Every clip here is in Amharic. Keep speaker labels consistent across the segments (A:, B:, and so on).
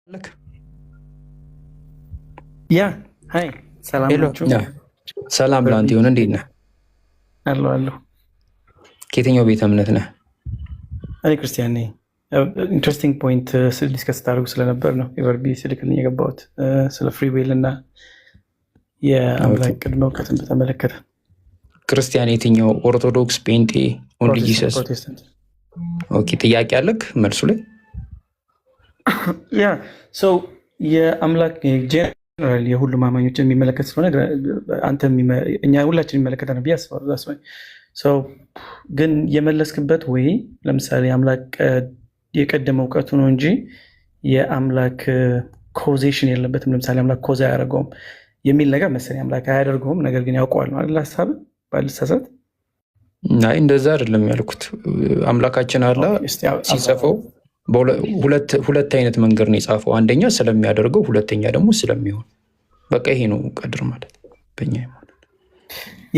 A: አለክ?
B: Yeah, hi፣ ሰላም
A: Hello።
B: ናችሁ?
A: ሰላም ለአንተ ይሁን። እንዴት ነህ?
B: አለሁ አለሁ።
A: ከየትኛው ቤተ እምነት ነህ?
B: እኔ ክርስቲያን ነኝ። Interesting point discuss ስታደርጉ ስለነበር ነው ኤቨርቢ ስልክልኝ የገባሁት፣ ስለ free will እና የአምላክ ቅድመ እውቀትን በተመለከተ።
A: ክርስቲያን የትኛው? ኦርቶዶክስ፣ ጴንጤ፣ Only Jesus?
B: ፕሮቴስታንት።
A: Okay፣ ጥያቄ አለክ መልሱ ላይ?
B: Yeah, so የአምላክ ጀነራል የሁሉም አማኞችን የሚመለከት ስለሆነ አንተ እኛ ሁላችን የሚመለከተ ነው ብዬ አስባለሁ። So ግን የመለስክበት ወይ ለምሳሌ አምላክ የቀደመ እውቀቱ ነው እንጂ የአምላክ causation የለበትም። ለምሳሌ አምላክ cause አያደርገውም የሚል ነገር መሰለኝ። አምላክ አያደርገውም፣ ነገር ግን ያውቀዋል ነው አይደል ሀሳብህ? ባልሳሳት።
A: አይ፣ እንደዛ አይደለም ያልኩት። አምላካችን አላ ሲጽፈው ሁለት አይነት መንገድ ነው የጻፈው። አንደኛ ስለሚያደርገው፣ ሁለተኛ ደግሞ ስለሚሆን። በቃ ይሄ ነው ቀድር ማለት በእኛ ሃይማኖት።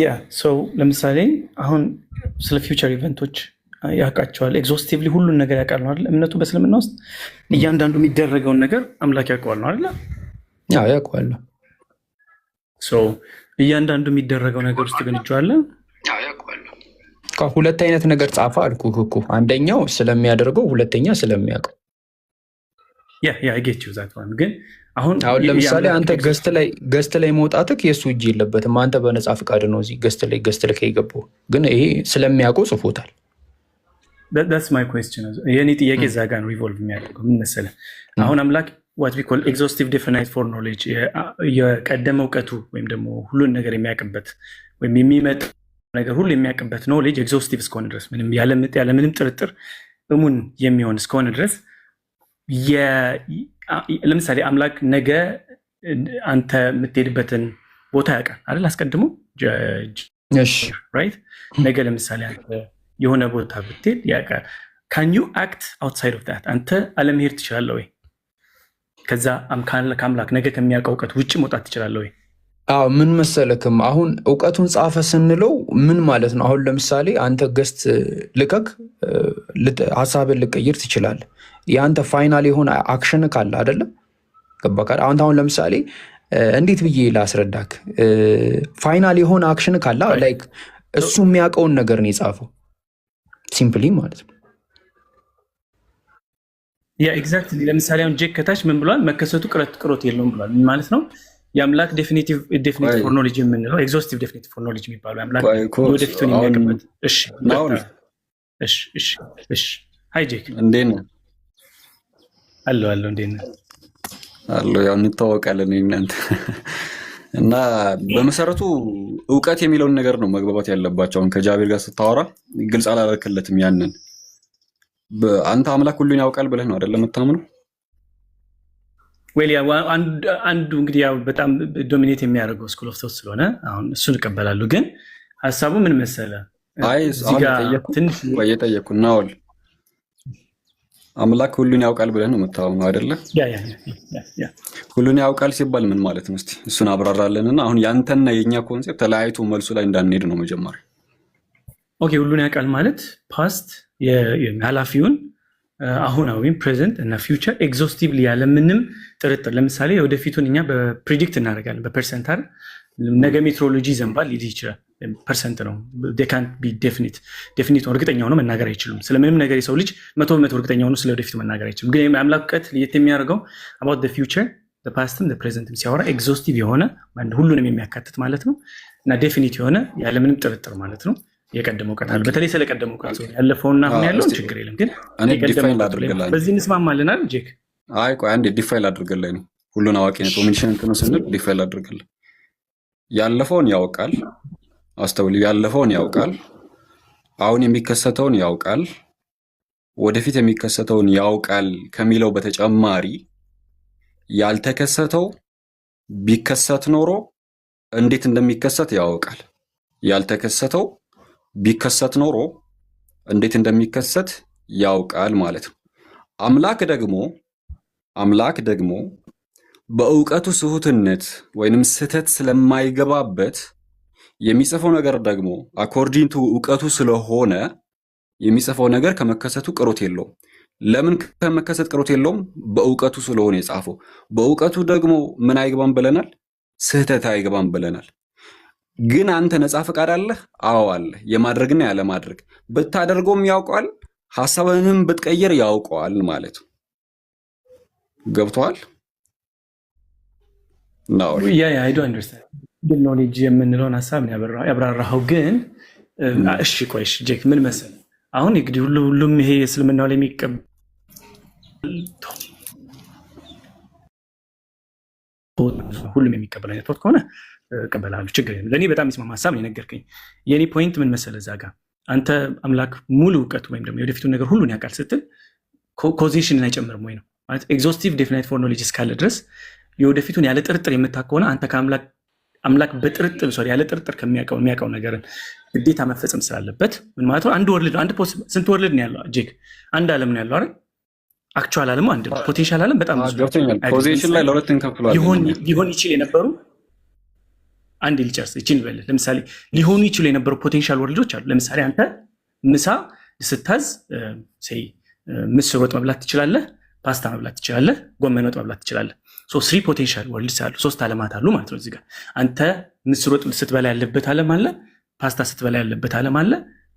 B: Yeah, so ለምሳሌ አሁን ስለ future event ኦች ያውቃቸዋል። Exhaustively ሁሉን ነገር ያውቃል ነው አይደል? እምነቱ በእስልምና ውስጥ እያንዳንዱ የሚደረገውን ነገር አምላክ ያውቀዋል ነው አይደል?
A: ያው ያውቀዋል።
B: So እያንዳንዱ የሚደረገው ነገር ውስጥ ግን እጁ አለ?
A: ሁለት አይነት ነገር ጻፈ አልኩህ እኮ። አንደኛው ስለሚያደርገው፣ ሁለተኛ ስለሚያውቀው።
B: Yeah, I get you that one፣ ግን አሁን
A: አሁን ለምሳሌ አንተ guest ላይ መውጣትክ የእሱ እጅ የለበትም። አንተ በነፃ ፍቃድ ነው እዚህ guest ላይ የገባው። ግን ይሄ ስለሚያውቀው ጽፎታል።
B: That's my question። የእኔ ጥያቄ እዛ ጋር ነው revolve የሚያደርገው። ምን መሰለህ፣ አሁን አምላክ what we call exhaustive definite foreknowledge፣ የቀደመ እውቀቱ ወይም ደግሞ ሁሉን ነገር የሚያውቅበት ወይም የሚመጣ ነገር ሁሉ የሚያውቅበት knowledge exhaustive እስከሆነ ድረስ፣ ምንም ያለምንም ጥርጥር እሙን የሚሆን እስከሆነ ድረስ፣ ለምሳሌ አምላክ ነገ አንተ የምትሄድበትን ቦታ ያውቃል አይደል? አስቀድሞ፣ right? ነገ ለምሳሌ አንተ የሆነ ቦታ ብትሄድ ያውቃል። Can you act outside of that? አንተ አለመሄድ ትችላለህ ወይ? ከዛ ከአምላክ ነገ ከሚያውቀው እውቀት ውጭ መውጣት ትችላለህ ወይ?
A: አዎ፣ ምን መሰለክም፣ አሁን እውቀቱን ጻፈ ስንለው ምን ማለት ነው? አሁን ለምሳሌ አንተ guest ልከክ ሀሳብን ልቀይር ትችላለህ። የአንተ final የሆነ action ካለ አይደለም፣ ገባህ? አሁን ለምሳሌ እንዴት ብዬ ላስረዳክ? Final የሆነ action ካለ like እሱ የሚያውቀውን ነገር ነው የጻፈው simply ማለት ነው።
B: Yeah, exactly። ለምሳሌ አሁን ጄክ ከታች ምን ብሏል? መከሰቱ ቅሮት የለውም ብሏል። ምን ማለት ነው? የአምላክ definitive foreknowledge የምንለው፣ exhaustive definitive foreknowledge የሚባለው የአምላክ ወደፊቱን የሚያውቅበት። እሺ። Hi ጄክ።
C: እንዴት ነህ?
B: አለሁ አለሁ። እንዴት ነህ?
C: አለሁ። ያው እንተዋወቃለን እናንተ እና በመሰረቱ እውቀት የሚለውን ነገር ነው መግባባት ያለባቸው። አሁን ከጃቤር ጋር ስታወራ ግልጽ አላደረክለትም ያንን። አንተ አምላክ ሁሉን ያውቃል ብለህ ነው አይደለም የምታምነው?
B: Well, አንዱ እንግዲህ ያው በጣም dominate የሚያደርገው school of thought ስለሆነ አሁን እሱን እቀበላለሁ። ግን ሀሳቡ ምን መሰለ?
C: አይ፣ የጠየኩህ ናውል አምላክ ሁሉን ያውቃል ብለህ ነው የምታምነው አይደለ? ሁሉን ያውቃል ሲባል ምን ማለት ነው? እስኪ እሱን አብራራለን እና አሁን ያንተና የኛ concept ተለያይቶ መልሱ ላይ እንዳንሄድ ነው መጀመሪያ።
B: Okay፣ ሁሉን ያውቃል ማለት past ኃላፊውን፣ አሁናዊም present እና future exhaustively ያለምንም ጥርጥር። ለምሳሌ ወደፊቱን እኛ በ predict እናደርጋለን በ percent አይደል? ነገ ሜትሮሎጂ ይዘንባል ሊል ይችላል። ፐርሰንት ነው፣ ካንት ቢ ዴፊኒት፣ እርግጠኛ ሆኖ መናገር አይችሉም። ስለምንም ነገር የሰው ልጅ 100% እርግጠኛ ሆኖ ስለ ወደፊቱ መናገር አይችሉም። ግን የአምላክ እውቀት ለየት የሚያደርገው about future፣ past ም present ም ሲያወራ exhaustive የሆነ፣ ሁሉንም የሚያካትት ማለት ነው፣ እና definite የሆነ፣ ያለምንም ጥርጥር ማለት ነው፣ የቀደመ እውቀት አለ። በተለይ ስለ ቀደመ እውቀት፣ ያለፈውና አሁን ያለውን ችግር የለም። ግን በዚህ እንስማማለን ጄክ?
C: አይ ቆይ አንዴ፣ define ላድርግልህ ነው። ሁሉን አዋቂነት omniscient ነው ስንል define ላድርግልህ። ያለፈውን ያውቃል። አስተውል። ያለፈውን ያውቃል። አሁን የሚከሰተውን ያውቃል። ወደፊት የሚከሰተውን ያውቃል ከሚለው በተጨማሪ ያልተከሰተው ቢከሰት ኖሮ እንዴት እንደሚከሰት ያውቃል። ያልተከሰተው ቢከሰት ኖሮ እንዴት እንደሚከሰት ያውቃል ማለት ነው። አምላክ ደግሞ በእውቀቱ ስሁትነት ወይንም ስህተት ስለማይገባበት የሚጽፈው ነገር ደግሞ according to እውቀቱ ስለሆነ የሚጽፈው ነገር ከመከሰቱ ቅሮት የለውም። ለምን ከመከሰት ቅሮት የለውም? በእውቀቱ ስለሆነ የጻፈው። በእውቀቱ ደግሞ ምን አይግባም ብለናል? ስህተት አይግባም ብለናል። ግን አንተ ነፃ ፈቃድ አለህ? አዎ አለ። የማድረግና ያለማድረግ ብታደርገውም ያውቀዋል፣ ሀሳብህንም ብትቀይር ያውቀዋል ማለት ነው። ገብቶሃል? ናኦል።
B: Yeah, I do understand። Knowledge የምንለውን ሀሳብ ነው ያብራራኸው። ግን እሺ ቆይ እሺ ጄክ፣ ምን መሰለህ፣ አሁን እንግዲህ ሁሉም ይሄ እስልምናው ላይ የሚቀበል ሁሉም የሚቀበል አይነት thought ከሆነ እቀበላለሁ፣ ችግር የለም። ለእኔ በጣም የሚስማማ ሀሳብ ነው የነገርከኝ። የእኔ point ምን መሰለህ፣ እዛ ጋር አንተ አምላክ ሙሉ እውቀቱ ወይም ደግሞ የወደፊቱን ነገር ሁሉን ያውቃል ስትል causation ን አይጨምርም ወይ ነው። ማለት exhaustive definite foreknowledge እስካለ ድረስ የወደፊቱን ያለ ጥርጥር የምታውቅ ከሆነ አንተ ከአምላክ አምላክ በጥርጥር፣ sorry፣ ያለ ጥርጥር ከሚያውቀው የሚያውቀው ነገርን ግዴታ መፈጸም ስላለበት ምን ማለት ነው? አንድ world፣ አንድ ስንት world ነው ያለው ጄክ? አንድ ዓለም ነው ያለው አይደል? Actual ዓለሙ አንድ ነው። Potential ዓለም በጣም ብዙ ነው።
C: ገብቶኛል።
B: አይደል?
C: Causation ላይ
B: ለምሳሌ
C: ለሁለት እንከፍለዋለን እኛ።
B: ሊሆን ይችል የነበሩ፣ አንድ ልጨርስ ይችን ልበልህ። ለምሳሌ ሊሆኑ ይችሉ የነበሩ potential world ኦች አሉ። ለምሳሌ አንተ ምሳ ስታዝ say ምስር ወጥ መብላት ትችላለህ፣ ፓስታ መብላት ትችላለህ፣ ጎመን ወጥ መብላት ትችላለህ። So three potential worlds አሉ፣ ሶስት ዓለማት አሉ ማለት ነው። እዚህ ጋር አንተ ምስር ወጥ ስትበላ ያለበት ዓለም አለ፣ ፓስታ ስትበላ ያለበት ዓለም አለ፣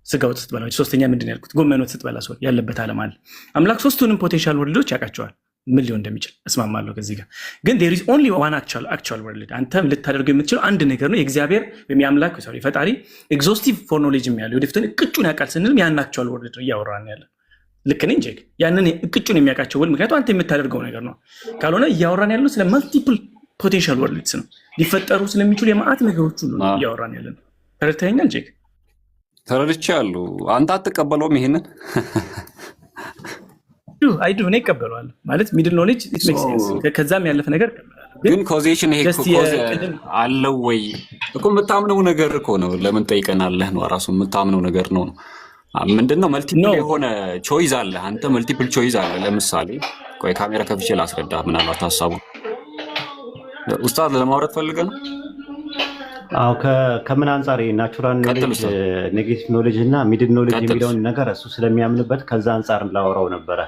B: ስጋ ወጥ ስትበላ፣ ሶስተኛ ምንድን ነው ያልኩት? ጎመን ወጥ ስትበላ ሰው ያለበት ዓለም አለ። አምላክ ሶስቱንም potential world ኦች ያውቃቸዋል። ምን ሊሆን እንደሚችል እስማማለሁ ከዚህ ጋር። ግን there is only one actual world። አንተ ልታደርገው የምትችለው አንድ ነገር ነው። የእግዚአብሔር ወይም የአምላክ፣ sorry፣ ፈጣሪ exhaustive foreknowledge ያለው የወደፊቱን እቅጩን ያውቃል ስንልም ያን actual world ነው እያወራን ያለ። ልክ ነኝ ጄክ? ያንን እቅጩን የሚያውቃቸው world፣ ምክንያቱም አንተ የምታደርገው ነገር ነው። ካልሆነ እያወራን ያለው ስለ multiple potential worlds ነው። ሊፈጠሩ ስለሚችሉ የማአት ነገሮች ሁሉ ነው እያወራን ያለ ነው። ተረድተኸኛል ጄክ?
C: ተረድቻለሁ። አንተ አትቀበለውም ይሄንን?
B: I do፣ እኔ እቀበለዋለሁ። ማለት middle knowledge it makes sense። ከዛም ያለፈ ነገር እቀበላለሁ። ግን
C: ግን causation ይሄ
B: just
C: cause
B: የቅድም
C: አለው ወይ እኮ የምታምነው ነገር እኮ ነው። ለምን ጠይቀናለህ ነው፣ ራሱ የምታምነው ነገር ነው ነው ምንድን ነው?
B: No.
C: Multiple የሆነ choice አለ። አንተ multiple choice አለ። ለምሳሌ ቆይ ካሜራ ከፍቼ ላስረዳ። ምናልባት ሀሳቡ ኡስታዝ ለማውራት ፈልገህ ነው?
D: አዎ፣ ከምን አንጻር natural
C: ቀጥል
D: knowledge
C: ኡስታዝ።
D: Negative knowledge እና middle knowledge
C: ቀጥል።
D: የሚለውን ነገር እሱ ስለሚያምንበት ከዛ አንጻር ላወራው ነበረ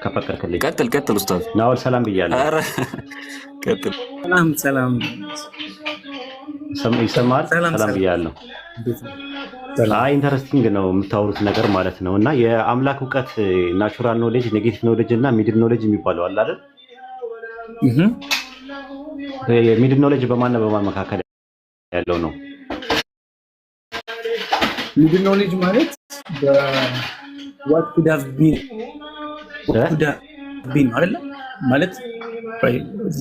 D: ከፈቀድክልኝ።
C: ቀጥል ቀጥል ኡስታዝ።
D: ናወል ሰላም ብያለሁ።
C: ኧረ ቀጥል።
B: ሰላም ሰላም።
D: ይሰማል?
B: ሰላም።
D: ሰላም
B: ሰላም።
D: ብያለሁ።
B: እንዴት ነህ? ሰላም።
D: አይ፣ interesting ነው የምታወሩት ነገር ማለት ነው። እና የአምላክ እውቀት natural knowledge፣ negative knowledge እና middle knowledge የሚባለው አለ አይደል?
B: እህ።
D: የ middle knowledge በማንና በማን መካከል ያለው ነው?
B: Middle knowledge ማለት what could have been
D: እ?
B: Could have been ነው አይደለ? ማለት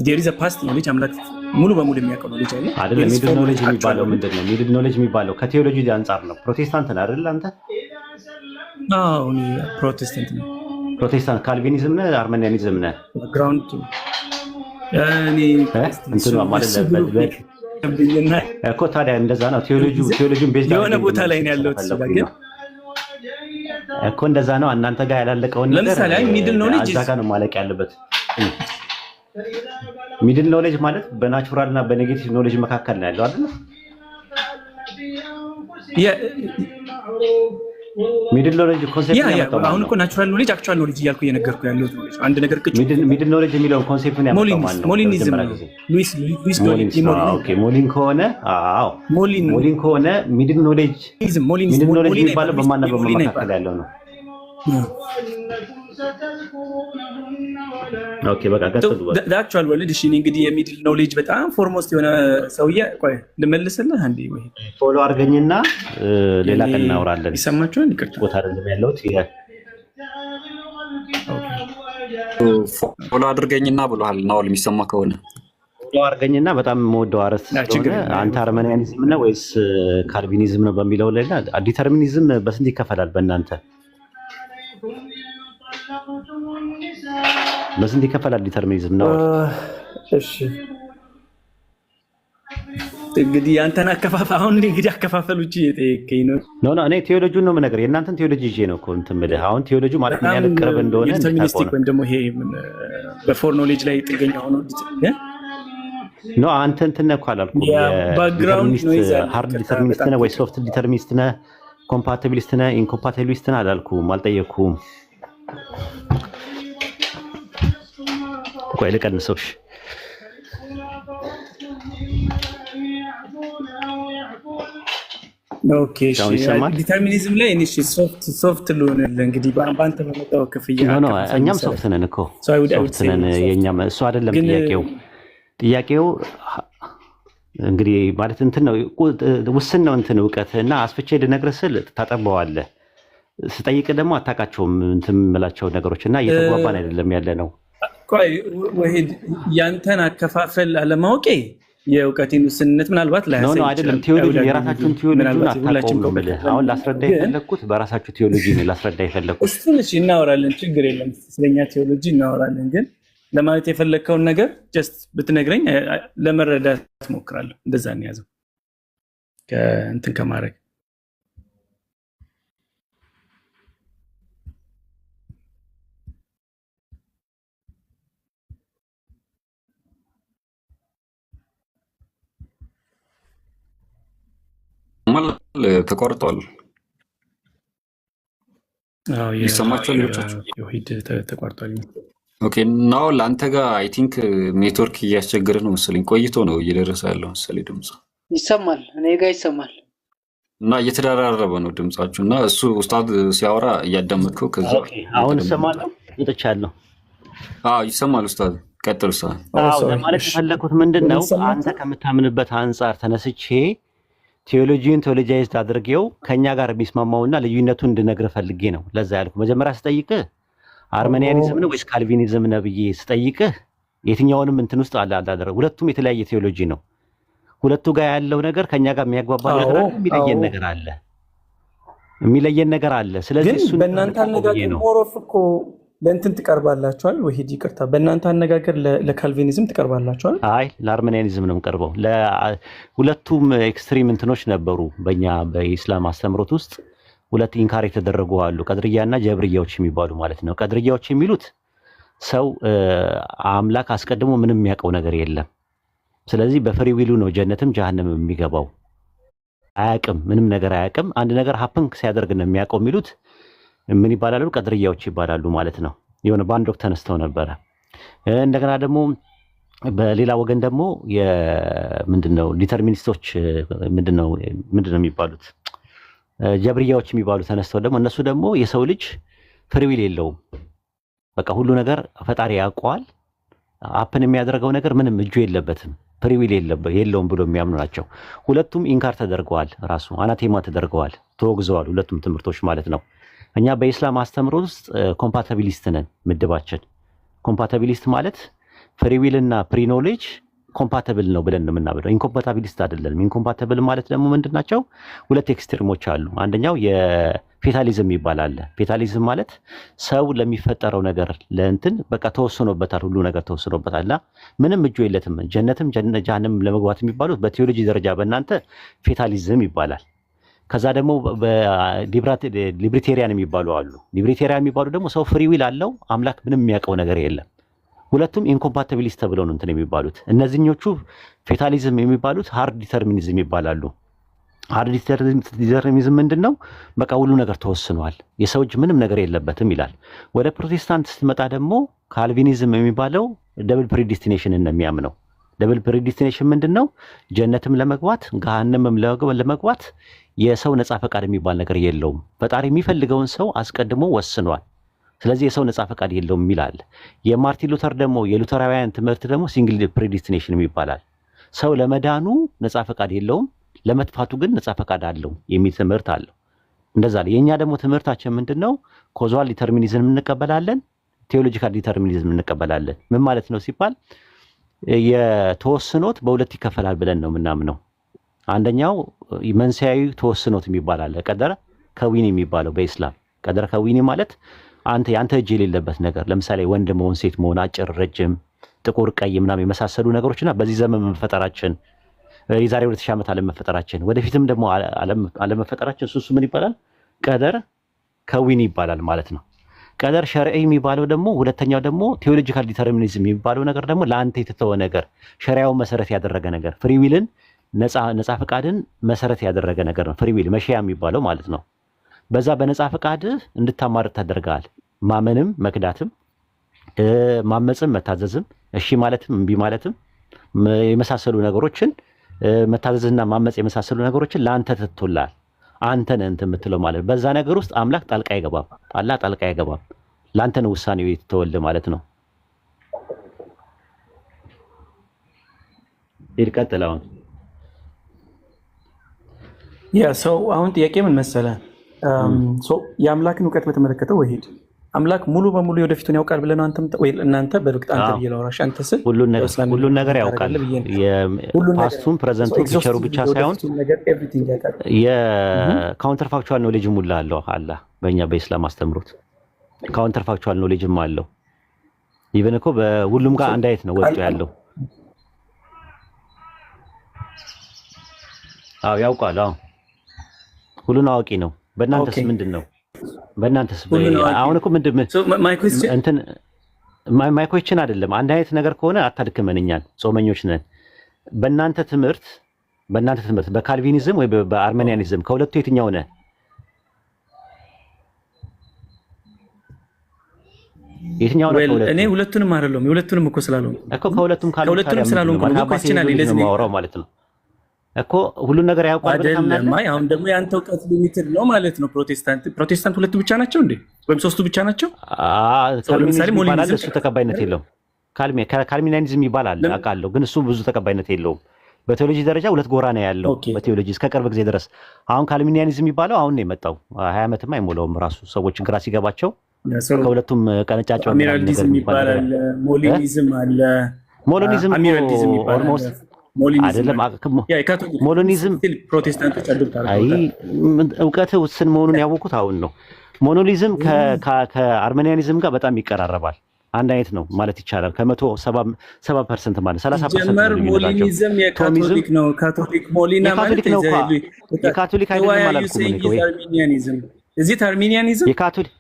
B: there is past knowledge፣ አምላክ ሙሉ በሙሉ የሚያውቀው knowledge አለ።
D: አይደለም።
B: There is
D: middle
B: fore
D: knowledge
B: knowledge፣ actual
D: የሚባለው
B: knowledge።
D: ምንድን ነው? Middle knowledge የሚባለው ከቴዎሎጂ አንጻር ነው። ፕሮቴስታንት ነህ አይደል አንተ?
B: አዎ፣ እኔ ፕሮቴስታንት ነው።
D: ፕሮቴስታንት ካልቪኒዝም ነህ? Arminianism ነህ?
B: Background እኔ
D: እ? እንትኑ ማለት
B: እሱ group ይከብደኝና
D: እኮ ታዲያ እንደዛ ነው። Theology ውን based
B: የሆነ
D: አድርገን
B: ቦታ ላይ ነው
D: እንድንመልስ
B: ያለሁት እሱ ጋር
D: ስለፈለኩኝ
B: ግን
D: ነው እኮ። እንደዛ ነው። እናንተ ጋር ያላለቀውን ነገር
B: ለምሳሌ አይ middle knowledge
D: እዛ ጋር ነው ማለቅ ያለበት። Middle knowledge ማለት በ natural እና በ negative knowledge መካከል ነው ያለው አይደል? Middle knowledge concept
B: yeah
D: ያመጣው ማን
B: አሁን
D: ነው?
B: እኮ natural knowledge፣ actual knowledge እያልኩ እየነገርኩ ያለሁት knowledge አንድ ነገር ቅጩ
D: Middle knowledge የሚለውን concept ኡን ያመጣው ማን ነው?
B: ሞሊኒዝም
D: ለመጀመሪያ
B: ነው።
D: ጊዜ
B: ሉዊስ ሉዊስ
D: ሞሊንስ ነው። Okay፣ ሞሊን ከሆነ አዎ፣
B: ሞሊን
D: ሞሊን ከሆነ middle knowledge
B: ሞሊኒዝም
D: Middle knowledge
B: ሞሊና
D: የሚባለው
B: ይባላል።
D: በማንና በማን
B: ሞሊና
D: መካከል
B: ይባላል።
D: ያለው ነው? Okay፣ በቃ ቀጥሉ። በቃ
B: Actual world። እሺ፣ እኔ እንግዲህ የ middle knowledge በጣም foremost የሆነ ሰውዬ፣ ቆይ ልመልስልህ አንዴ ወይ
D: Follow አድርገኝና ሌላ
B: የኔ
D: ቀን እናወራለን።
B: ይሰማችኋል? ይቅርታ።
D: ቦታ አይደለም ያለሁት።
B: Okay።
C: Follow አድርገኝና ብሎሃል ናኦል፣ የሚሰማ ከሆነ።
D: Follow አድርገኝና በጣም የምወደው አርዕስት
B: ና ችግር
D: ስለሆነ
B: የለም።
D: አንተ Arminianism ነህ ወይስ ካልቪኒዝም ነው በሚለው ላይ እና determinism በስንት ይከፈላል? በእናንተ በስንት ይከፈላል determinism ነው?
B: እሺ፣ እንግዲህ ያንተን አከፋፈል አሁን እኔ እንግዲህ አከፋፈል ውጭ የጠየከኝ ነው።
D: No, እኔ ቴዎሎጂውን ነው የምነግርህ። የእናንተን ቴዎሎጂ ይዤ ነው እኮ እንትን የምልህ። አሁን ቴዎሎጂ ማለት ምን
B: በጣም
D: ያህል ቅርብ እንደሆነ እንድታውቀው
B: የ deterministic
D: ነው።
B: ወይም ደግሞ ይሄ በ foreknowledge ላይ ጥገኛ ሆኖ
D: No፣ አንተ እንትን ነህ እኮ አላልኩም።
B: Background
D: የ determinist
B: noise አለ።
D: Hard
B: ይቅርታ
D: Determinist
B: በጣም
D: ነህ ወይ soft determinist ነህ Compatibilist ነህ incompatibilist ነህ አላልኩም፣ አልጠየቅኩም። ቆይ ልቀንሰው። እሺ
B: Okay እሺ።
D: አሁን ይሰማል?
B: Determinism ላይ እኔ እሺ soft soft ልሆንልህ እንግዲህ በአንተ በመጣው ክፍያ
D: No, no፣
B: አከፋፈል
D: እኛም
B: መሰረት
D: Soft ነን እኮ።
B: So I would
D: Soft
B: say
D: ነን።
B: soft
D: የኛም እሱ አይደለም
B: ግን
D: ጥያቄው። ጥያቄው እንግዲህ ማለት እንትን ነው፣ ውስን ነው እንትን እውቀት እና አስፍቼ ልነግርህ ስል ታጠበዋለህ። ስጠይቅ ደግሞ አታውቃቸውም እንትን የምላቸው ነገሮች እና እየተግባባን አይደለም ያለ ነው።
B: ቆይ ወሂድ፣ ያንተን አከፋፈል አለማወቄ የእውቀቴን ውስንነት ምናልባት
D: No, no
B: ላያሳይ
D: አይደለም።
B: ይችላል። I
D: ቴዎሎጂ
B: would agree with
D: የራሳችሁን
B: you።
D: ቴዎሎጂውን
B: ምናልባት
D: አታውቀውም
B: ሁላችንም
D: ነው
B: ከእውቀት
D: የምልህ። አሁን ላስረዳ
B: ግን
D: የፈለግኩት በራሳችሁ ቴዎሎጂ ነው ላስረዳ የፈለግኩት።
B: እሱን እሺ እናወራለን፣ ችግር የለም። ስለኛ ቴዎሎጂ እናወራለን። ግን ለማለት የፈለግከውን ነገር just ብትነግረኝ ለመረዳት እሞክራለሁ። እንደዛ ነው ያዘው እንትን ከማድረግ።
C: ማለት ተቋርጧል።
B: አዎ፣
C: ይሰማችኋል ሌሎቻችሁ?
B: የወሂድ ተቋርጧል።
C: Okay, now ለአንተ ጋር I think network እያስቸገረ ነው መሰለኝ። ቆይቶ ነው እየደረሰ ያለው መሰለኝ ድምፅ።
E: ይሰማል፣ እኔ ጋር ይሰማል።
C: እና እየተደራረበ ነው ድምጻችሁ እና እሱ ኡስታድ ሲያወራ እያዳመጥከው ከዛ
D: Okay፣ አሁን
C: አንተ ደግሞ
D: እሰማለሁ። ወጥቻለሁ።
C: አዎ ይሰማል። ኡስታድ ቀጥል። ኡስታድ።
B: Oh
D: አዎ
B: Sorry።
D: ለማለት
B: እሺ
D: የፈለግኩት ምንድን ነው፣ አንተ
B: ይሰማችኋል?
D: ከምታምንበት አንጻር ተነስቼ theology ን theologized አድርጌው ከኛ ጋር የሚስማማውና ልዩነቱን እንድነግርህ ፈልጌ ነው። ለዛ ያልኩ መጀመሪያ ስጠይቅህ Arminianism ነው ወይስ ካልቪኒዝም ነው ብዬ ስጠይቅህ የትኛውንም እንትን ውስጥ አላደረ ሁለቱም የተለያየ ቴዎሎጂ ነው። ሁለቱ ጋር ያለው ነገር ከኛ ጋር የሚያግባባ ነገር አለ፣ የሚለየን ነገር አለ፣ የሚለየን ነገር አለ። ስለዚህ
B: ግን
D: እሱን
B: በእናንተ
D: እንድታውቀው ብዬ
B: አነጋገር
D: ነው።
B: More of እኮ ለእንትን ትቀርባላችኋል። ወሂድ ይቅርታ፣ በእናንተ አነጋገር ለካልቪኒዝም ትቀርባላችኋል።
D: አይ ለ Arminianism ነው የምቀርበው። ሁለቱም extreme እንትኖች ነበሩ በእኛ በኢስላም አስተምሮት ውስጥ ሁለት ኢንካር የተደረጉ አሉ፣ ቀድርያና ጀብርያዎች የሚባሉ ማለት ነው። ቀድርያዎች የሚሉት ሰው አምላክ አስቀድሞ ምንም የሚያውቀው ነገር የለም። ስለዚህ በ free will ኡ ነው ጀነትም ጀሃነም የሚገባው። አያውቅም፣ ምንም ነገር አያውቅም። አንድ ነገር happen ሲያደርግ ነው የሚያውቀው የሚሉት ምን ይባላሉ? ቀድርያዎች ይባላሉ ማለት ነው። የሆነ በአንድ ወቅት ተነስተው ነበረ። እንደገና ደግሞ በሌላ ወገን ደግሞ ምንድነው determinist ኦች ምንድነው ምንድነው የሚባሉት ጀብርያዎች የሚባሉ ተነስተው ደግሞ እነሱ ደግሞ የሰው ልጅ free will የለውም፣ በቃ ሁሉ ነገር ፈጣሪ ያውቀዋል፣ happen የሚያደርገው ነገር ምንም እጁ የለበትም፣ free will የለውም ብሎ የሚያምኑ ናቸው። ሁለቱም ኢንካር ተደርገዋል፣ ራሱ አናቴማ ተደርገዋል፣ ተወግዘዋል፣ ሁለቱም ትምህርቶች ማለት ነው። እኛ በኢስላም አስተምሮ ውስጥ compatibilist ነን ምድባችን። Compatibilist ማለት free will እና pre knowledge compatible ነው ብለን ነው የምናምነው። Incompatibilist አይደለንም። Incompatible ማለት ደግሞ ምንድን ናቸው? ሁለት extreme ኦች አሉ። አንደኛው የ fatalism ይባላል። Fatalism ማለት ሰው ለሚፈጠረው ነገር ለእንትን በቃ ተወስኖበታል፣ ሁሉ ነገር ተወስኖበታል እና ምንም እጁ የለትም ጀነትም ጀሃነም ለመግባት የሚባሉት በቴዎሎጂ ደረጃ በእናንተ fatalism ይባላል። ከዛ ደግሞ libertarian የሚባሉ አሉ። Libertarian የሚባሉ ደግሞ ሰው free will አለው፣ አምላክ ምንም የሚያውቀው ነገር የለም። ሁለቱም incompatibilist ተብለው ነው እንትን የሚባሉት። እነዚህኞቹ fatalism የሚባሉት hard determinism ይባላሉ። Hard determinism ምንድን ነው? በቃ ሁሉ ነገር ተወስኗል፣ የሰው እጅ ምንም ነገር የለበትም ይላል። ወደ ፕሮቴስታንት ስትመጣ ደግሞ ካልቪኒዝም የሚባለው double predestination ነው የሚያምነው። Double predestination ምንድን ነው? ጀነትም ለመግባት ገሃነምም ለመግባት የሰው ነፃ ፈቃድ የሚባል ነገር የለውም። ፈጣሪ የሚፈልገውን ሰው አስቀድሞ ወስኗል። ስለዚህ የሰው ነፃ ፈቃድ የለውም ይላል። የማርቲን ሉተር ደግሞ የሉተራውያን ትምህርት ደግሞ single predestination ይባላል። ሰው ለመዳኑ ነፃ ፈቃድ የለውም፣ ለመጥፋቱ ግን ነፃ ፈቃድ አለው የሚል ትምህርት አለው። እንደዛ አለ። የእኛ ደግሞ ትምህርታችን ምንድን ነው? Causal determinism እንቀበላለን፣ theological determinism እንቀበላለን። ምን ማለት ነው ሲባል የተወስኖት በሁለት ይከፈላል ብለን ነው የምናምነው። አንደኛው መንስኤያዊ ተወስኖት የሚባል አለ፣ ቀደር ከዊኒ የሚባለው በኢስላም። ቀደር ከዊኒ ማለት አንተ የአንተ እጅ የሌለበት ነገር፣ ለምሳሌ ወንድ መሆን፣ ሴት መሆን፣ አጭር፣ ረጅም፣ ጥቁር፣ ቀይ ምናምን የመሳሰሉ ነገሮችና በዚህ ዘመን መፈጠራችን፣ የዛሬ 2000 ዓመት አለመፈጠራችን፣ ወደፊትም ደግሞ አለመፈጠራችን እሱ ምን ይባላል? ቀደር ከዊኒ ይባላል ማለት ነው። ቀደር ሸርዒ የሚባለው ደግሞ ሁለተኛው ደግሞ theological determinism የሚባለው ነገር ደግሞ ለአንተ የተተወ ነገር፣ ሸሪያውን መሰረት ያደረገ ነገር፣ free will ን ነፃ ፈቃድን መሰረት ያደረገ ነገር ነው። Free will መሺአ የሚባለው ማለት ነው። በዛ በነፃ ፈቃድህ እንድታማርጥ ታደርግሃል። ማመንም መክዳትም ማመፅም መታዘዝም እሺ ማለትም እምቢ ማለትም የመሳሰሉ ነገሮችን፣ መታዘዝና ማመፅ የመሳሰሉ ነገሮችን ለአንተ ትቶልሃል። አንተ ነህ እንትን የምትለው ማለት ነው። በዛ ነገር ውስጥ አምላክ ጣልቃ አይገባም። አላህ ጣልቃ አይገባም። ለአንተ ነው ውሳኔው የተተወልህ ማለት ነው። ሂድ ቀጥል አሁን።
B: Yeah, so አሁን ጥያቄ ምን መሰለ፣ የአምላክን እውቀት በተመለከተ ወሂድ፣ አምላክ ሙሉ በሙሉ የወደፊቱን ያውቃል ብለህ ነው አንተ ወይ እናንተ፣ በእርግጥ አንተ ብዬ ላውራሽ፣ አንተ ስል
D: ሁሉን ነገር ያውቃል። past ኡን፣ present ኡን፣ future ኡ ብቻ ሳይሆን የ counterfactual knowledge ሙላ አለው አላህ። በእኛ በኢስላም አስተምሮት counterfactual knowledge ም አለው። Even እኮ በሁሉም ጋር አንድ አይነት ነው ወጡ ያለው። አዎ ያውቃል። አዎ ሁሉን አዋቂ ነው። በእናንተስ ምንድን ነው? በእናንተስ አሁን እኮ ምንድን እንትን my question አይደለም። አንድ አይነት ነገር ከሆነ አታድክመን፣ እኛን ጾመኞች ነን። በእናንተ ትምህርት በካልቪኒዝም ወይ በ Arminianism ከሁለቱ የትኛው ነህ? የትኛው ነው? ከሁለቱ
B: እኔ ሁለቱንም አይደለሁም። የሁለቱንም እኮ ስላልሆንኩ
D: እኮ ከሁለቱም ካልሆንክ
B: ከሁለቱንም ስላልሆንኩ ነው question አለኝ። ለዚህ
D: ነው ማለት ነው እኮ ሁሉን ነገር ያውቃል ብለህ
B: አይደለም።
D: ታምናለህ?
B: አይ አሁን ደግሞ የአንተ እውቀት limited ነው ማለት ነው። ፕሮቴስታንት ሁለቱ ብቻ ናቸው እንዴ? ወይም ሶስቱ ብቻ ናቸው? ለምሳሌ
D: ካልቪኒዝም ይባላል፣
B: ሞሊኒዝም
D: እሱ ተቀባይነት የለውም። Calvinism ይባላል አውቃለሁ፣ ግን እሱ ብዙ ተቀባይነት የለውም። በቴዎሎጂ ደረጃ ሁለት ጎራ ነው ያለው በቴዎሎጂ እስከ ቅርብ ጊዜ ድረስ። አሁን Calvinism የሚባለው አሁን ነው የመጣው፣ 20 ዓመትም አይሞላውም ራሱ። ሰዎች ግራ ሲገባቸው ከሁለቱም ቀነጫጭበው ምናምን ነገር
B: አሚራልዲዝም
D: የሚባል ነገር
B: ይባላል፣ ሞሊኒዝም አለ።
D: ሞሎኒዝም እኮ
B: አሚራልዲዝም ይባላል፣
D: almost
B: ሞሊኒዝም
D: አይደለም።
B: አለ። ያ የካቶሊክ
D: ሞሎኒዝም
B: still ፕሮቴስታንቶች adopt
D: አይ
B: አድርገውታል።
D: እውቀት ውስን መሆኑን ያወቁት አሁን ነው። ሞኖሊዝም ከ Arminianism ጋር በጣም ይቀራረባል። አንድ አይነት ነው ማለት ይቻላል። ከ170% ማለት 30% ነው
B: ሲጀመር
D: ልዩነታቸው።
B: ሞሊኒዝም
D: ቶሚዝም
B: የካቶሊክ ነው። ካቶሊክ ሞሊና ማለት
D: የካቶሊክ ነው እኮ፣ የካቶሊክ አይደለም አላልኩም እኔ ወይ
B: Arminianism, is it Arminianism?
D: የካቶሊክ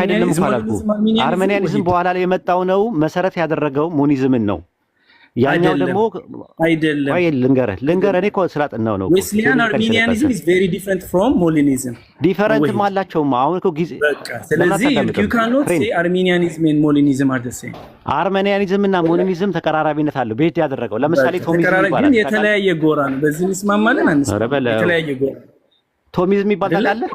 D: አይደለም እኮ አላልኩም። Arminianism በኋላ ላይ የመጣው ነው። መሰረት ያደረገው monism ን ነው። ያኛው ደግሞ
B: አይደለም።
D: ቆይ ልንገርህ፣ እኔ እኮ ስላጠናው ነው እኮ
B: Wesleyan
D: theologically
B: Arminianism
D: ስለጠናው
B: is very different from Molinism.
D: Different ም አላቸውማ። አሁን እኮ ጊዜ
B: በቃ
D: ለምን
B: ስለዚህ ዩ
D: አታዳምጥም?
B: ካኖት
D: ፍሬንድ
B: ሴ አርሜኒያኒዝም ኤንድ ሞሊኒዝም አር ዘ ሴም።
D: Arminianism እና monism ተቀራራቢነት አለው። ቤት ያደረገው ለምሳሌ ቶሚዝም
B: ተቀራራቢ
D: ይባላል
B: ግን
D: ታውቃለህ?
B: የተለያየ ጎራ ነው። በዚህ እንስማማለን
D: ኧረ
B: አንስማማም?
D: በለው።
B: የተለያየ ጎራ
D: ቶሚዝም የሚባል
B: አይደለ?
D: ታውቃለህ?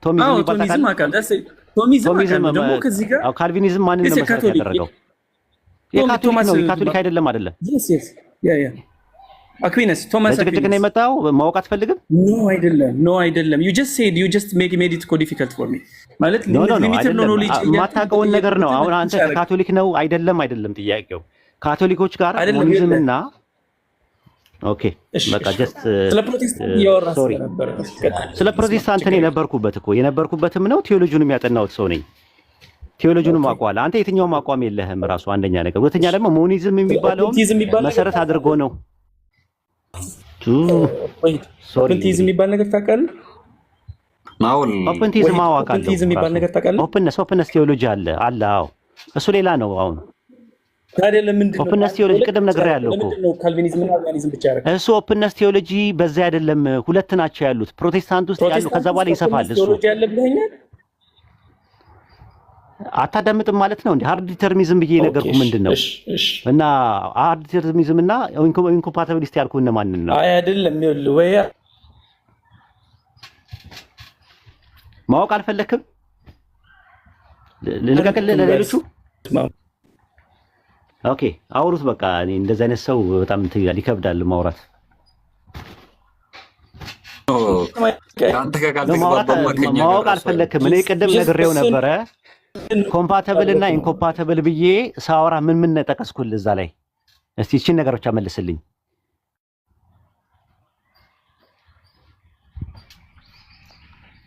D: ቶሚዝም
B: አዎ
D: የሚባል
B: ቶሚዝም
D: ታውቃለህ?
B: አውቃለሁ። ቶሚዝም
D: ቶሚዝም
B: አውቃለሁ። ደግሞ ከዚህ ጋር
D: አዎ፣ ካልቪኒዝም ማንን
B: Yes
D: ነው መሰረት
B: የካቶሊክ
D: ያደረገው? የካቶሊክ
B: ቶማስ
D: ነው። የካቶሊክ አይደለም አይደለም።
B: Yes, yeah, አኩዊነስ፣ ቶማስ
D: ለጭቅጭቅ ነው
B: አኩዊነስ።
D: የመጣው። ማወቅ አትፈልግም?
B: No አይደለም፣ no አይደለም። You just said, you just make made it እኮ difficult for me ማለት
D: No, no, no
B: limited ነው
D: አይደለም።
B: Knowledge
D: የማታውቀውን ነገር ነው። አሁን አንተ ካቶሊክ ነው አይደለም አይደለም ጥያቄው። ካቶሊኮች ጋር
B: አይደለም
D: monism እና okay
B: እሺ
D: በቃ
B: እሺ
D: just
B: ስለ ፕሮቴስታንት እያወራ
D: Sorry
B: ስለነበረ
D: ስለ ፕሮቴስታንት እኔ የነበርኩበት እኮ የነበርኩበትም ነው፣ ቴዎሎጂውንም ያጠናሁት ሰው ነኝ። ቴዎሎጂውንም አውቀዋለሁ። አንተ የትኛውም አቋም የለህም ራሱ አንደኛ ነገር። ሁለተኛ ደግሞ monism የሚባለውም
B: Opentheism የሚባል ነገር
D: መሰረት አድርጎ ነው። Sorry
B: Opentheism
D: እንግዲህ
B: የሚባል ነገር ታውቃለህ?
C: ናውል
D: Opentheism
B: ወሂድ
D: አውቃለሁ
B: Opentheism የሚባል
D: ራሱ
B: ነገር ታውቃለህ?
D: Openness theology አለ አለ። አዎ እሱ ሌላ ነው። አሁን
B: ታዲያ ለምንድን ነው
D: Openness theology
B: ሁለት
D: ቅድም
B: ብቻ
D: ነግሬሃለሁ እኮ።
B: ለምንድን ነው ካልቪኒዝም እና Arminianism ብቻ ያደረገው?
D: እሱ openness theology በዛ አይደለም፣ ሁለት ናቸው ያሉት ፕሮቴስታንት ውስጥ ያሉ። ከዛ
B: ፕሮቴስታንት
D: በኋላ
B: ውስጥ
D: ይሰፋል
B: Openness
D: እሱ።
B: ቴዎሎጂ አለ ብለኸኛል?
D: አታዳምጥም ማለት ነው እንዴ? Hard determinism ብዬ
B: Okay
D: የነገርኩ
B: እሺ
D: ምንድን ነው?
B: እሺ እሺ
D: እና hard determinism እና incompatibilist ያልኩ እነማንን ነው?
B: አይ አይደለም፣ ይኸውልህ ወይ
D: ማወቅ አልፈለክም? ልልቀቅልህ ለሌሎቹ? Okay አውሩት በቃ። እኔ እንደዚህ አይነት ሰው በጣም እንትን ይላል፣ ይከብዳል ማውራት።
C: ከአንተ ጋር
D: ነው ማውራት
C: ካልተግባባማ ከኛ ጋር
D: ማወቅ
C: ራሱ
D: አልፈለክም። እኔ ቅድም ነግሬው ነበረ compatible እና incompatible ብዬ ሳወራ ምን ምን ጠቀስኩልህ እዛ ላይ? እስቲ ይቺን ነገር ብቻ መልስልኝ።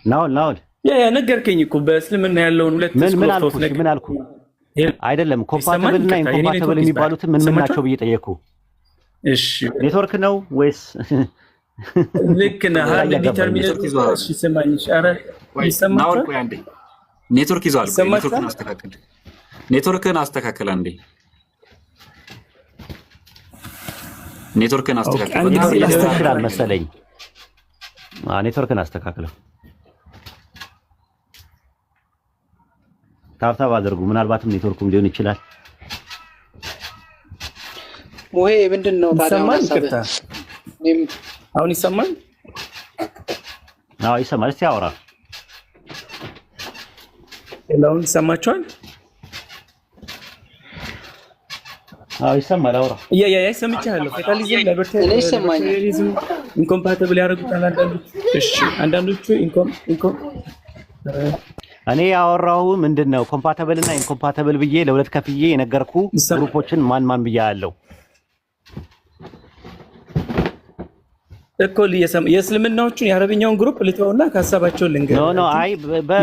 D: ናውል ናውል
B: Yeah, ነገርከኝ እኮ በእስልምና ያለውን ሁለት
D: ምን
B: school
D: ምን
B: of thought
D: አልኩ? እሺ ምን አልኩ? አይደለም
B: ይሰማል?
D: Compatible እና
B: ይቅርታ የኔ
D: Incompatible
B: network is bad።
D: የሚባሉትን ምን ምን
B: ይሰማችኋል?
D: ናቸው ብዬ ጠየቅኩ።
B: እሺ
D: ኔትወርክ ነው ወይስ
B: ልክ ነህ።
D: ግራ
B: Hard
D: እያጋባኝ ነው።
B: Determinism
C: ኔትወርክ ይዟል።
B: እሺ ስማኝ። እሺ ኧረ
C: ቆይ ናውል
B: ይሰማችኋል?
C: ቆይ አንዴ ኔትወርክ ይዟል። ቆይ
B: ይሰማችኋል?
C: ኔትወርክን አስተካክል። ኔትወርክን አስተካክል አንዴ ኔትወርክን
B: Okay
C: አስተካክል።
B: አንድ
C: በጣም
B: ጊዜ
D: ኔትወርክ ሊሆን
B: ላስተካክል።
D: ይችላል መሰለኝ። ኔትወርክን አስተካክለው። Tap tap አድርጉ። ምናልባትም ኔትወርኩም ሊሆን ይችላል።
E: ሙሄ ምንድን ነው ታዲያ አሁን
B: ይሰማል?
E: ሀሳብህ?
B: ይቅርታ
E: እኔም
B: አሁን ይሰማል?
D: አዎ ይሰማል። እስቲ አውራ።
B: አሁን ይሰማችኋል?
D: አዎ ይሰማል። አውራ።
B: Yeah, ሰምቻለሁ። Fatalism
E: እኔ ይሰማኛል።
B: Libertarianism incompatible ያደርጉታል አንዳንዶቹ። እሺ አንዳንዶቹ
D: እኔ ያወራሁ ምንድን ነው compatible እና incompatible ብዬ ለሁለት ከፍዬ የነገርኩ
B: ይሰማል።
D: Group ኦችን ማን ማን ብዬ አለው።
B: እኮ የእስልምናዎቹን የአረብኛውን group ልተውና ከሀሳባቸውን ልንገር።
D: No, no, አይ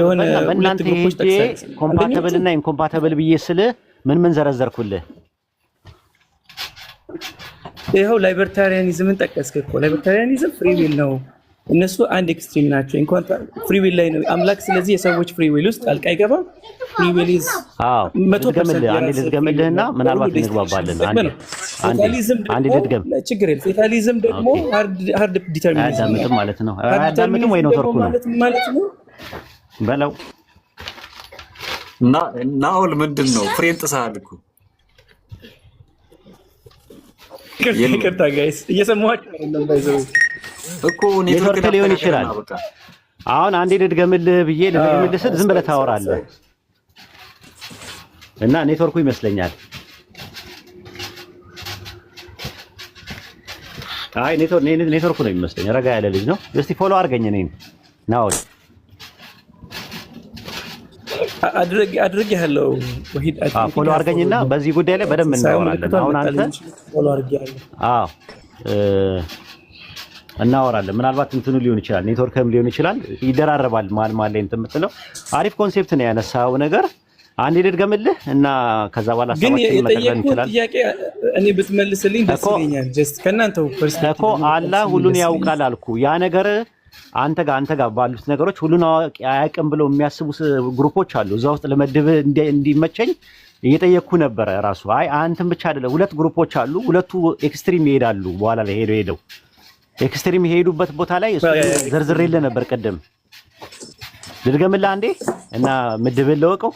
B: የሆነ ሁለት
D: በእናንተ
B: group ኦች
D: ሄጄ
B: ጠቅሳለች።
D: Compatible
B: አንደኞቹ
D: እና incompatible ብዬ ስል ምን ምን ዘረዘርኩልህ?
B: ይኸው libertarianism ን ጠቀስክ እኮ። Libertarianism free will ነው። እነሱ አንድ extreme ናቸው። እንኳን free will ላይ ነው አምላክ። ስለዚህ የሰዎች free will ውስጥ ጣልቃ አይገባም። Free will is
D: አዎ
B: 100%
D: ልድገምልህ፣ አንዴ
B: የራስ free will
D: ልድገምልህና
B: ነው። በሁሉ
D: ምናልባት
B: destination
D: እንግባባለን።
B: የሚጠቅም
D: አንዴ
B: ነው።
D: አንዴ
B: Fatalism
D: አንዴ
B: ደግሞ
D: ልድገም።
B: ችግር የለም። Fatalism ደግሞ hard determinism ነው።
D: አያዳምጥም ማለት ነው።
B: Hard
D: አያዳምጥም ወይ
B: determinism ደግሞ
D: ኔትወርኩ ነው
B: ማለት ምን ማለት ነው?
D: በለው።
C: እና ናኦል ምንድን ነው ፍሬን ጥሰሃል እኮ።
B: ይቅርታ
C: የለም
B: ይቅርታ guys እየሰማኋቸው አይደለም። By the way
C: እኮ ኔትወርክ
D: ኔትወርክ ሊሆን ይችላል።
C: በቃ
D: አሁን አንዴ ልድገምልህ ብዬ ልድገምልህ ስል ዝም ብለህ ታወራለህ እና ኔትወርኩ ይመስለኛል። አይ ኔትወርኩ ነው የሚመስለኝ። ረጋ ያለ ልጅ ነው። እስቲ follow አድርገኝ እኔን ናኦል።
B: አድርግ አድርግ ያለው ወሂድ I think
D: Follow አድርገኝና በዚህ ጉዳይ ላይ በደንብ
B: ሳይሆን
D: እናወራለን።
B: ምልክቱ
D: አሁን አንተ
B: አልመጣልኝም። Follow አድርግ ያለው
D: አዎ እናወራለን። ምናልባት እንትኑ ሊሆን ይችላል፣ ኔትወርክም ሊሆን ይችላል። ይደራረባል። መሀል መሀል ላይ እንትን የምትለው አሪፍ concept ነው ያነሳው ነገር። አንዴ ልድገምልህ እና ከዛ በኋላ
B: ግን
D: ሀሳባችንን መጠቅለል
B: የጠየቅኩህን
D: እንችላለን።
B: ጥያቄ እኔ ብትመልስልኝ ደስ
D: እኮ
B: ይለኛል። Just ከእናንተው
D: እኮ
B: Perspective
D: አላህ ሁሉን ያውቃል አልኩ። ያ ነገር አንተ ጋር ባሉት ነገሮች ሁሉን አዋቂ አያውቅም ብለው የሚያስቡ group ኦች አሉ። እዛ ውስጥ ለመድብ እንዲመቸኝ እየጠየቅኩ ነበረ። ራሱ አይ አንተም ብቻ አይደለም፣ ሁለት group ኦች አሉ። ሁለቱ extreme ይሄዳሉ። በኋላ ላይ ሄደው ሄደው extreme የሄዱበት ቦታ ላይ እሱ ዘርዝሬልህ ነበር ቅድም። ልድገምልህ አንዴ እና ምድብህን ለወቀው።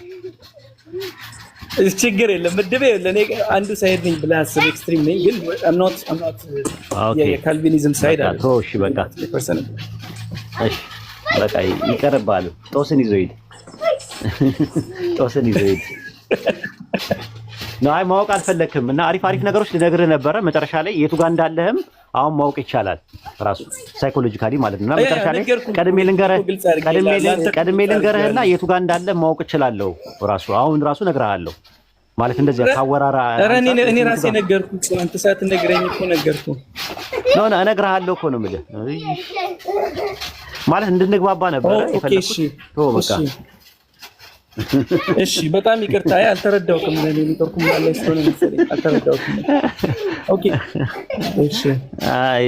B: ችግር የለም። ምድቤ ለእኔ አንዱ side ነኝ ብለህ አስብ። Extreme ነኝ ግን I'm not
D: Okay
B: የካልቪኒዝም side
D: በቃ
B: አለ
D: ተወው። እሺ በቃ እሺ በቃ ይቀርብሃል። ጦስን ይዞ ሂድ፣ ጦስን ይዞ ሂድ። ነው አይ ማወቅ አልፈለክም እና አሪፍ አሪፍ ነገሮች ልነግርህ ነበረ። መጨረሻ ላይ የቱ ጋር እንዳለህም አሁን ማወቅ ይቻላል ራሱ psychologically ማለት ነው። እና መጨረሻ ላይ
B: ነገርኩህ
D: ቀድሜ ልንገርህ
B: እኮ ግልጽ አድርጌ
D: ቀድሜ
B: ለአንተ እኮ
D: ቀድሜ
B: ግልጽ
D: ልንገርህና
B: አድርጌያለሁ።
D: የቱ ጋር እንዳለ ማወቅ እችላለሁ ራሱ አሁን ራሱ እነግርሃለሁ ማለት እንደዚያ ካወራራ
B: ኧረ እኔ
D: አንጻር
B: እኔ
D: የቱ
B: ራሴ
D: ጋር
B: ነገርኩህ እኮ አንተ ሳትነግረኝ እኮ ነገርኩህ።
D: ነው ነው እነግርሃለሁ እኮ ነው የምልህ። እይ፣ ማለት እንድንግባባ ነበረ
B: Okay
D: የፈለኩት።
B: እሺ
D: ተወው በቃ።
B: እሺ እሺ፣ በጣም ይቅርታ። አይ አልተረዳሁትም። ለኔ ኔትወርኩም ላይ ስለሆነ መሰለኝ አልተረዳሁትም። Okay እሺ
D: አይ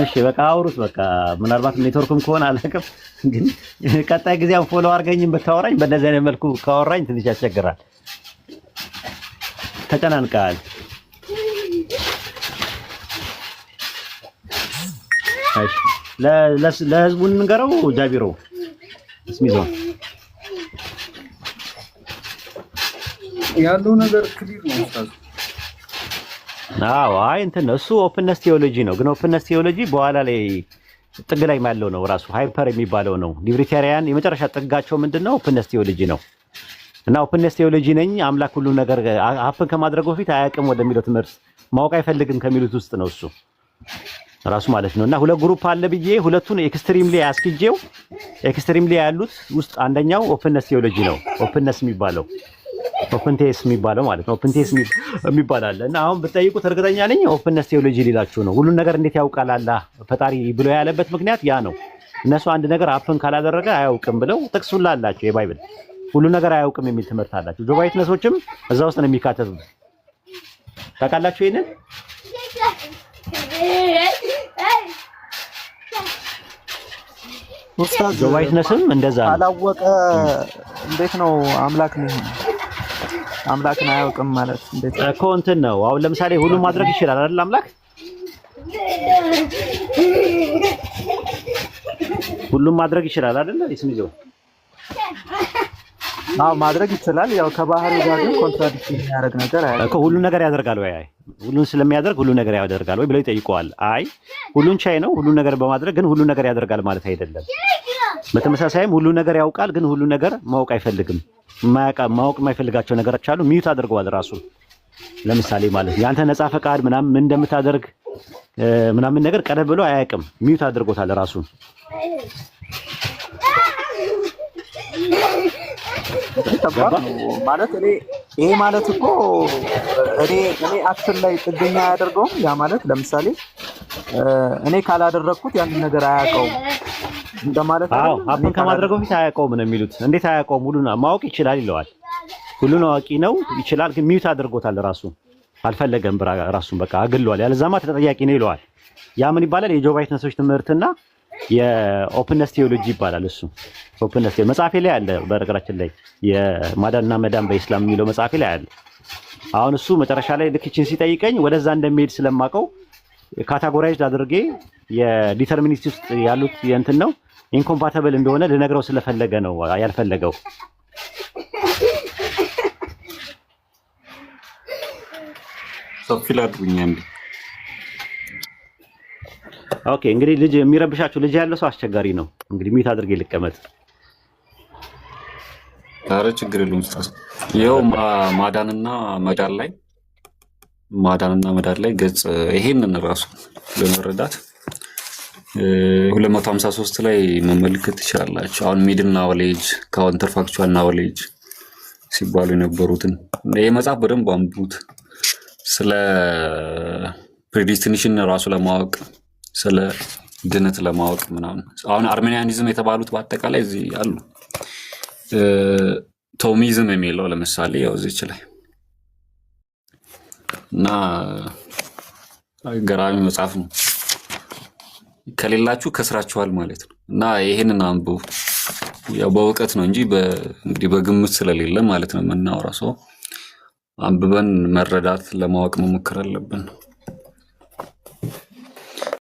D: እሺ በቃ አውሩት። በቃ ምናልባት ኔትወርኩም ከሆነ አላውቅም፣ ግን ቀጣይ ጊዜ አሁን follow አድርገኝም ብታወራኝ በእንደዚህ አይነት መልኩ ካወራኝ ትንሽ ያስቸግራል። ተጨናንቀሃል። እሺ ለህዝቡ እንንገረው። ጃቢሮ እስሚዞ
A: ያለው ነገር clear ነው ኡስታዝ።
D: አዎ አይ እንትን ነው እሱ openness theology ነው። ግን openness theology በኋላ ላይ ጥግ ላይ ያለው ነው ራሱ hyper የሚባለው ነው። Libertarian የመጨረሻ ጥጋቸው ምንድን ነው? Openness theology ነው። እና openness theology ነኝ አምላክ ሁሉ ነገር happen ከማድረጉ በፊት አያውቅም ወደሚለው ትምህርት ማወቅ አይፈልግም ከሚሉት ውስጥ ነው እሱ ራሱ ማለት ነው። እና ሁለት group አለ ብዬ ሁለቱን extremely አስኪጄው extremely ያሉት ውስጥ አንደኛው openness theology ነው። Openness የሚባለው open theist የሚባለው ማለት ነው። Open theist የሚባል አለ እና አሁን ብትጠይቁት እርግጠኛ ነኝ openness theology ሊላችሁ ነው። ሁሉን ነገር እንዴት ያውቃል አላህ ፈጣሪ ብሎ ያለበት ምክንያት ያ ነው። እነሱ አንድ ነገር happen ካላደረገ አያውቅም ብለው ጥቅሱላ አላቸው። የ Bible ሁሉ ነገር አያውቅም የሚል ትምህርት አላቸው። Jehovah Witness ኦችም እዛ ውስጥ ነው የሚካተቱት። ታውቃላችሁ ይሄንን?
F: ኡስታዝ
D: Jehovah Witness ም እንደዛ ነው።
F: ካላወቀ እንዴት ነው አምላክ የሚሆነው? አምላክን አያውቅም ማለት እንዴት ነው?
D: እኮ እንትን ነው። አሁን ለምሳሌ ሁሉም ማድረግ ይችላል አይደል አምላክ? ሁሉም ማድረግ ይችላል አይደለ? ይስም ይዘው
F: አዎ ማድረግ ይችላል። ያው ከባህሪው ጋር ግን contradict የሚያደርግ ነገር
D: እኮ
F: አያደርግም።
D: ሁሉን ነገር ያደርጋል ወይ? አይ ሁሉን ስለሚያደርግ ሁሉ ነገር ያደርጋል ወይ ብለው ይጠይቀዋል። አይ ሁሉን ቻይ ነው፣ ሁሉን ነገር በማድረግ ግን ሁሉ ነገር ያደርጋል ማለት አይደለም። በተመሳሳይም ሁሉ ነገር ያውቃል፣ ግን ሁሉ ነገር ማወቅ አይፈልግም። ማወቅ የማይፈልጋቸው ነገሮች አሉ። Mute አድርገዋል ራሱን። ለምሳሌ ማለት ነው ያንተ ነፃ ፈቃድ ምናምን ምን እንደምታደርግ ምናምን ነገር ቀደም ብሎ አያውቅም። Mute አድርጎታል ራሱን።
F: ከባድ
D: ገባ?
F: ነው ማለት እኔ ይሄ ማለት እኮ እኔ እኔ action ላይ ጥገኛ አያደርገውም። ያ ማለት ለምሳሌ እኔ ካላደረግኩት ያንን ነገር አያውቀውም እንደማለት
D: አዎ
F: አይደለም። እኔ
D: Happen ከማድረገው
F: ካላደረግኩት
D: በፊት አያውቀውም ነው የሚሉት። እንዴት አያውቀውም? ሁሉን ማወቅ ይችላል ይለዋል። ሁሉን አዋቂ ነው ይችላል፣ ግን mute አድርጎታል ራሱን። አልፈለገም፣ ራሱን በቃ አግሏል። ያለዛማ ተጠያቂ ነው ይለዋል። ያ ምን ይባላል? የ Jehovah Witness ኦች ትምህርትና የ openness theology ይባላል። እሱ openness መጽሐፌ ላይ አለ። በነገራችን ላይ የማዳንና መዳን በኢስላም የሚለው መጽሐፌ ላይ አለ። አሁን እሱ መጨረሻ ላይ ልክ ይህችን ሲጠይቀኝ ወደዛ እንደሚሄድ ስለማውቀው categorized አድርጌ የ determinist ውስጥ ያሉት የእንትን ነው incompatible እንደሆነ ልነግረው ስለፈለገ ነው ያልፈለገው።
C: ሰፊ ላድርጉኝ አንዴ።
D: Okay እንግዲህ ልጅ የሚረብሻችሁ ልጅ ያለው ሰው አስቸጋሪ ነው። እንግዲህ mute አድርጌ ልቀመጥ።
C: ኧረ ችግር የለውም ኡስታዝ። ይኸው ማዳንና መዳን ላይ ማዳንና መዳን ላይ ገጽ ይሄንን ራሱ ለመረዳት 253 ላይ መመልከት ትችላላችሁ። አሁን middle knowledge counterfactual knowledge ሲባሉ የነበሩትን ይህ መጽሐፍ በደንብ አንብቡት። ስለ predestination ራሱ ለማወቅ ስለ ድነት ለማወቅ ምናምን አሁን Arminianism የተባሉት በአጠቃላይ እዚህ አሉ። Thomism የሚለው ለምሳሌ ያው እዚች ላይ እና ገራሚ መጽሐፍ ነው። ከሌላችሁ ከስራችኋል ማለት ነው። እና ይሄንን አንብቡ። ያው በእውቀት ነው እንጂ እንግዲህ በግምት ስለሌለ ማለት ነው የምናወራው። ሰው አንብበን መረዳት ለማወቅ መሞከር አለብን።